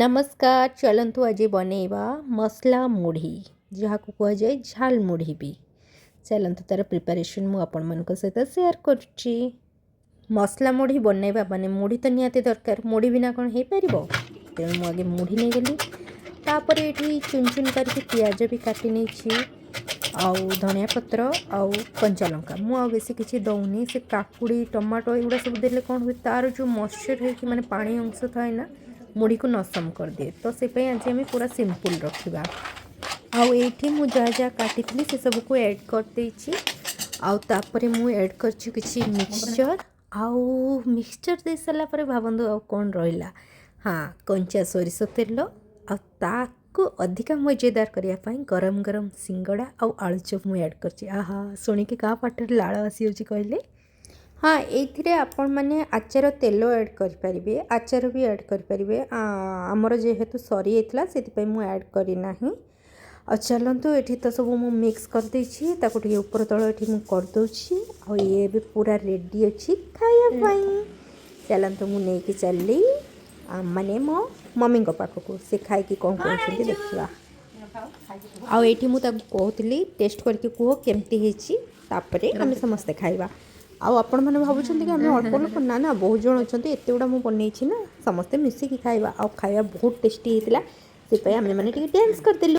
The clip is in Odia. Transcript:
ନମସ୍କାର। ଚାଲନ୍ତୁ, ଆଜି ବନେଇବା ମସଲା ମୁଢ଼ି, ଯାହାକୁ କୁହାଯାଏ ଝାଲ ମୁଢ଼ି ବି। ଚାଲନ୍ତୁ, ତା'ର ପ୍ରିପାରେସନ୍ ମୁଁ ଆପଣମାନଙ୍କ ସହିତ ସେୟାର କରୁଛି। ମସଲା ମୁଢ଼ି ବନେଇବା ମାନେ ମୁଢ଼ି ତ ନିହାତି ଦରକାର। ମୁଢ଼ି ବିନା କ'ଣ ହେଇପାରିବ? ତେଣୁ ମୁଁ ଆଗେ ମୁଢ଼ି ନେଇଗଲି। ତାପରେ ଏଠି ଚୁନ ଚୁନ କରିକି ପିଆଜ ବି କାଟି ନେଇଛି ଆଉ ଧନିଆ ପତ୍ର ଆଉ କଞ୍ଚା ଲଙ୍କା। ମୁଁ ଆଉ ବେଶୀ କିଛି ଦେଉନି। ସେ କାକୁଡ଼ି, ଟମାଟୋ ଏଗୁଡ଼ା ସବୁ ଦେଲେ କ'ଣ ହୁଏ, ତା'ର ଯେଉଁ ମଏଶ୍ଚର୍ ହେଇକି ମାନେ ପାଣି ଅଂଶ ଥାଏ ନା, ମୁଢ଼ିକୁ ନସମ କରିଦିଏ। ତ ସେଥିପାଇଁ ଆଜି ଆମେ ପୁରା ସିମ୍ପଲ୍ ରଖିବା। ଆଉ ଏଇଠି ମୁଁ ଯାହା ଯାହା କାଟିଥିଲି, ସେସବୁକୁ ଆଡ଼୍ କରିଦେଇଛି। ଆଉ ତାପରେ ମୁଁ ଆଡ଼୍ କରିଛି କିଛି ମିକ୍ସଚର୍। ଆଉ ମିକ୍ସଚର୍ ଦେଇ ସାରିଲା ପରେ ଭାବନ୍ତୁ ଆଉ କ'ଣ ରହିଲା? ହଁ, କଞ୍ଚା ସୋରିଷ ତେଲ। ଆଉ ତାକୁ ଅଧିକା ମଜେଦାର କରିବା ପାଇଁ ଗରମ ଗରମ ସିଙ୍ଗଡ଼ା ଆଉ ଆଳୁଚପ ମୁଁ ଆଡ଼୍ କରିଛି। ଆହା, ଶୁଣିକି କାହା ପାଟିରେ ଲାଳ ଆସିଯାଉଛି କହିଲେ? ହଁ, ଏଇଥିରେ ଆପଣମାନେ ଆଚାର ତେଲ ଆଡ଼୍ କରିପାରିବେ, ଆଚାର ବି ଆଡ଼୍ କରିପାରିବେ। ଆମର ଯେହେତୁ ସରିଯାଇଥିଲା, ସେଥିପାଇଁ ମୁଁ ଆଡ଼୍ କରିନାହିଁ। ଆଉ ଚାଲନ୍ତୁ, ଏଠି ତ ସବୁ ମୁଁ ମିକ୍ସ କରିଦେଇଛି। ତାକୁ ଟିକେ ଉପର ତଳ ଏଠି ମୁଁ କରିଦେଉଛି। ଆଉ ଇଏ ଏବେ ପୁରା ରେଡ଼ି ଅଛି ଖାଇବା ପାଇଁ। ଚାଲନ୍ତୁ, ମୁଁ ନେଇକି ଚାଲିଲି ମାନେ ମୋ ମମିଙ୍କ ପାଖକୁ। ସେ ଖାଇକି କ'ଣ କହୁଛନ୍ତି ଦେଖିବା। ଆଉ ଏଇଠି ମୁଁ ତାକୁ କହୁଥିଲି, ଟେଷ୍ଟ କରିକି କୁହ କେମିତି ହେଇଛି, ତାପରେ ଆମେ ସମସ୍ତେ ଖାଇବା। ଆଉ ଆପଣମାନେ ଭାବୁଛନ୍ତି କି ଆମେ ଅଳ୍ପ ଲୋକ? ନା ନା, ବହୁତ ଜଣ ଅଛନ୍ତି। ଏତେ ଗୁଡ଼ା ମୁଁ ବନେଇଛି ନା, ସମସ୍ତେ ମିଶିକି ଖାଇବା। ଆଉ ଖାଇବା ବହୁତ ଟେଷ୍ଟି ହେଇଥିଲା, ସେଥିପାଇଁ ଆମେମାନେ ଟିକେ ଡ୍ୟାନ୍ସ କରିଦେଲୁ।